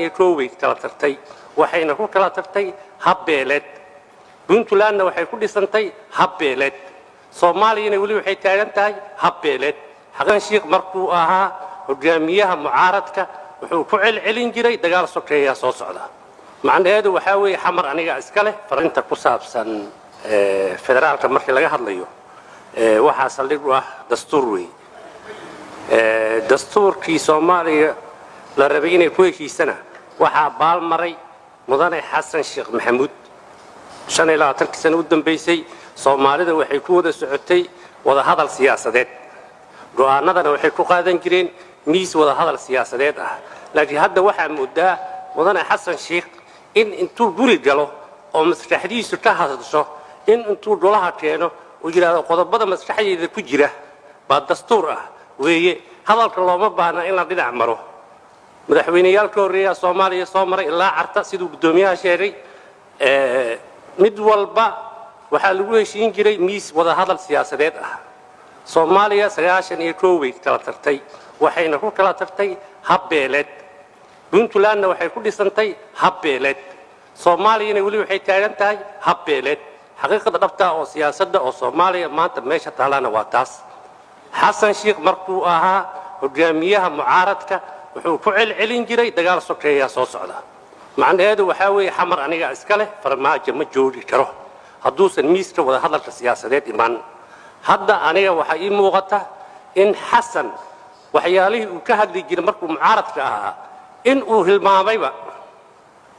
Iyo kooway kala tagtay, waxayna ku kala tagtay hab beeleed. Puntlandna waxay ku dhisantay hab beeleed. Soomaaliyana weli waxay taagan tahay hab beeleed. Xasan Shiikh markuu ahaa hogaamiyaha mucaaradka, wuxuu ku celcelin jiray dagaal sokeeyaa soo socda. Macnaheedu waxaa weeye Xamar aniga iska leh. Farinta ku saabsan federaalka markii laga hadlayo, waxaa saldhig u ah dastuur weeye. Dastuurkii Soomaaliya la rabay inay ku heshiisana waxaa baalmaray mudane Xasan Sheekh Maxamuud. 25-kii sano u dambaysay Soomaalida waxay ku wada socotay wadahadal siyaasadeed, go'aanadana waxay ku qaadan jireen miis wadahadal siyaasadeed ah. Laakiin hadda waxaa moodaa mudane Xasan Sheikh in intuu guri galo oo maskaxdiisu ka hadasho, in intuu golaha keeno uu yidhaahdo qodobada maskaxdayda ku jira baa dastuur ah weeye. Hadalka looma baahna in la dhinac maro. Madaxweyneyaal ka horreeyaa Soomaaliya soo maray ilaa Carta, siduu guddoomiyaha sheegay, mid walba waxaa lagu heshiin jiray miis wadahadal siyaasadeed ah. Soomaaliya 91 bay kala tagtay, waxayna ku kala tagtay hab beeleed. Puntlandna waxay ku dhisantay hab beeleed. Soomaaliyana weli waxay taagan tahay hab beeleed. Xaqiiqada dhabta oo siyaasadda oo Soomaaliya maanta meesha taallana waa taas. Xasan Sheikh markuu ahaa hogaamiyaha mucaaradka, wuxuu ku celcelin jiray dagaal sokeeyaa soo socda. Macnaheedu waxaa weeye Xamar aniga iska leh, Farmaajo ma joogi karo hadduusan miiska wadahadalka siyaasadeed imaan. Hadda aniga waxaa ii muuqata in Xasan waxyaalihii uu ka hadli jiray markuu mucaaradka ahaa in uu hilmaamayba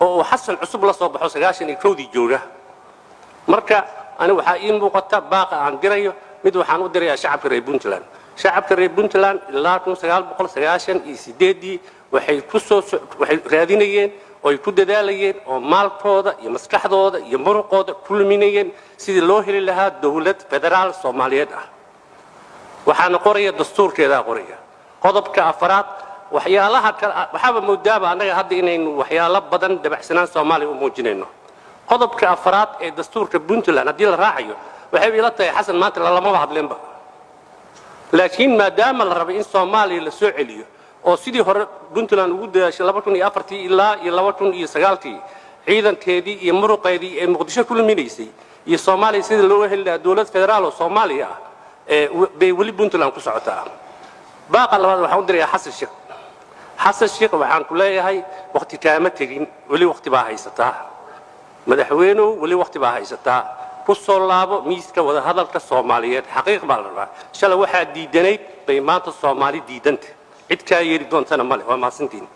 oo uu Xasan cusub la soo baxo 91-dii jooga. Marka ani waxaa ii muuqata baaqa aan dirayo, mid waxaan u dirayaa shacabka reer Puntland. Shacabka reer Puntland ilaa 1998-dii waxay ku soo waxay raadinayeen oo ay ku dadaalayeen oo maalkooda iyo maskaxdooda iyo muruqooda ku luminayeen sidii loo heli lahaa dowlad federaal Soomaaliyeed ah. Waxaana qoraya dastuurkeedaa qoraya qodobka afaraad. Waxyaalaha kale waxaaba moodaaba annaga hadda inaynu waxyaalo badan dabacsanaan Soomaaliya u muujinayno. Qodobka afaraad ee dastuurka Puntland haddii la raacayo, waxay ila tahay Xasan maanta lalamaba hadleenba. Laakiin maadaama la rabay in Soomaaliya la soo celiyo oo sidii hore Puntland ugu dadaashay 2004-tii ilaa iyo 2009-kii, ciidankeedii iyo muruqeedii ee Muqdisho ku luminaysay iyo Soomaaliya sidii loo heli lahaa dowlad federaal oo Soomaaliya ah ee bay weli Puntland ku socotaa. Baaqa labaad waxaan u dirayaa Xasan Sheekh. Xasan Sheekh waxaan ku leeyahay, waqti kaama tegin, weli waqti baa haysataa. Madaxweynow, weli waqti baa haysataa, ku soo laabo miiska wadahadalka Soomaaliyeed. Xaqiiq baa la rabaa. Shalay waxaa diidanayd bay maanta Soomaali diidanta. Cid kaa yeeri doontana male. Waa mahadsantiin.